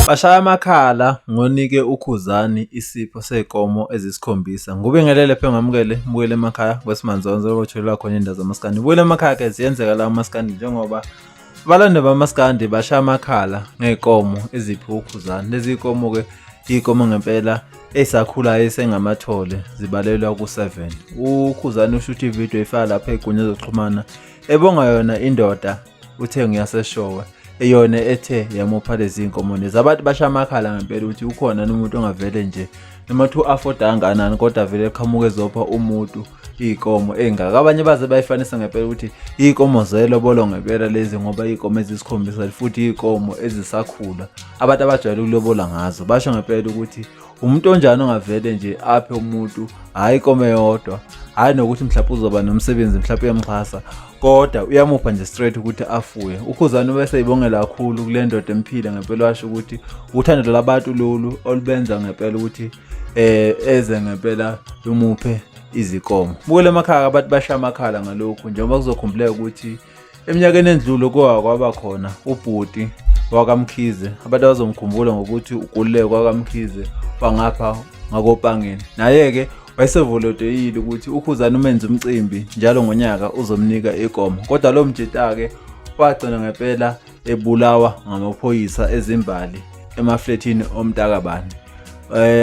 Bashaya amakhala ngonike uKhuzani isipho sey'nkomo ezisikhombisa. Ngubingelele phe ngamukele mbukele emakhaya kwesimanzonzo okutholelwa khona iy'ndaba zamaskandi. Bukele emakhaya-ke ziyenzeka la umaskandi njengoba abalandeli bamaskandi bashaya amakhala ngey'nkomo eziphiwe uKhuzani. Lezi y'nkomo-ke iy'nkomo ngempela ezisakhulayo esengamathole zibalelwa ku-7. UKhuzani ushuthe ividiyo efaka lapha ey'nkundleni zokuxhumana ebonga yona indoda uthe ngiyaseshowe eyona ethe yamupha lezi nkomo lezi. Abantu basha amakhala ngempela ukuthi ukhona umuntu ongavele nje noma kuthiwa u-afforda kangakanani kodwa vele eqhamuke ezopha umuntu iy'nkomo ey'ngaka. Abanye baze bayifanisa ngempela ukuthi iy'nkomo zelobolo ngempela lezi ngoba iy'nkomo ezisikhombisa futhi iy'nkomo ezisakhula abantu abajwayele ukulobola ngazo. Basho ngempela ukuthi umuntu onjani ongavele nje aphe umuntu hhayi inkomo eyodwa, hhayi nokuthi mhlawumbe uzoba nomsebenzi mhlawumbe uyamxhasa kodwa uyamupha nje straight ukuthi afuye. UKhuzani ubese ibongela kakhulu kule ndoda emphile ngempela, washo ukuthi uthando lwabantu lolu olubenza ngempela ukuthi eze ngempela lumuphe izikomo. Bukele emakhaya abantu basha amakhala ngalokhu njengoba kuzokhumbuleka ukuthi eminyakeni endlule kwa kwaba khona ubhuti wakaMkhize abantu abazomkhumbula ngokuthi uGululeko wakaMkhize wangapha ngakoPangeni. Naye-ke wayesevolodeyile ukuthi uKhuzani umenze umcimbi njalo ngonyaka uzomnika ikomo, kodwa lo mjita-ke wagcina ngempela ebulawa ngamaphoyisa ezimbali emaflethini omntakabani.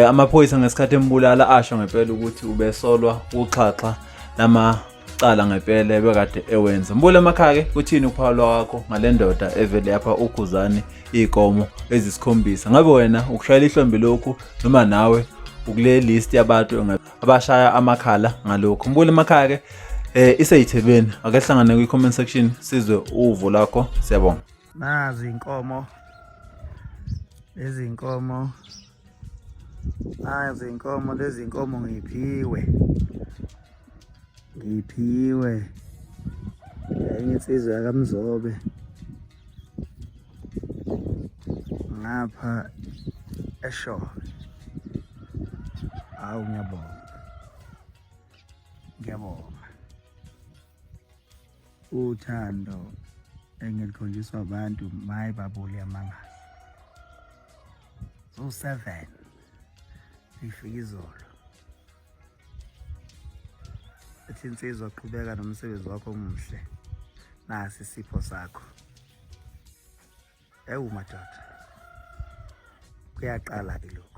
Amaphoyisa ngesikhathi embulala asho ngempela ukuthi ubesolwa uxhaxha lamacala ngempela ebekade ewenza. Mbule emakhaya-ke kuthini ukuphawula kwakho ngale ndoda evele yapha uKhuzani iy'nkomo ezisikhombisa? Ngabe wena ukushayela ihlombe lokhu noma nawe ukule list yabantu abashaya amakhala ngalokhu? Mbule emakhaya-ke iseyithebeni, ake sihlangane kwi-comment section sizwe uvo lakho. Siyabonga. Nazi inkomo, lezi inkomo, nazi inkomo, lezi inkomo ngiyiphiwe, ngiyiphiwe enye insizwa yakaMzobe ngapha eShowe. Hawu, ngiyabonga, ngiyabonga. Uthando engilikhonjiswa abantu mayi babo liyamangaza. Zo-7 zifika izolo. Ethi insizwa qhubeka nomsebenzi wakho omuhle. Nasi isipho sakho. Ewu madoda. Kuyaqala ke lokhu.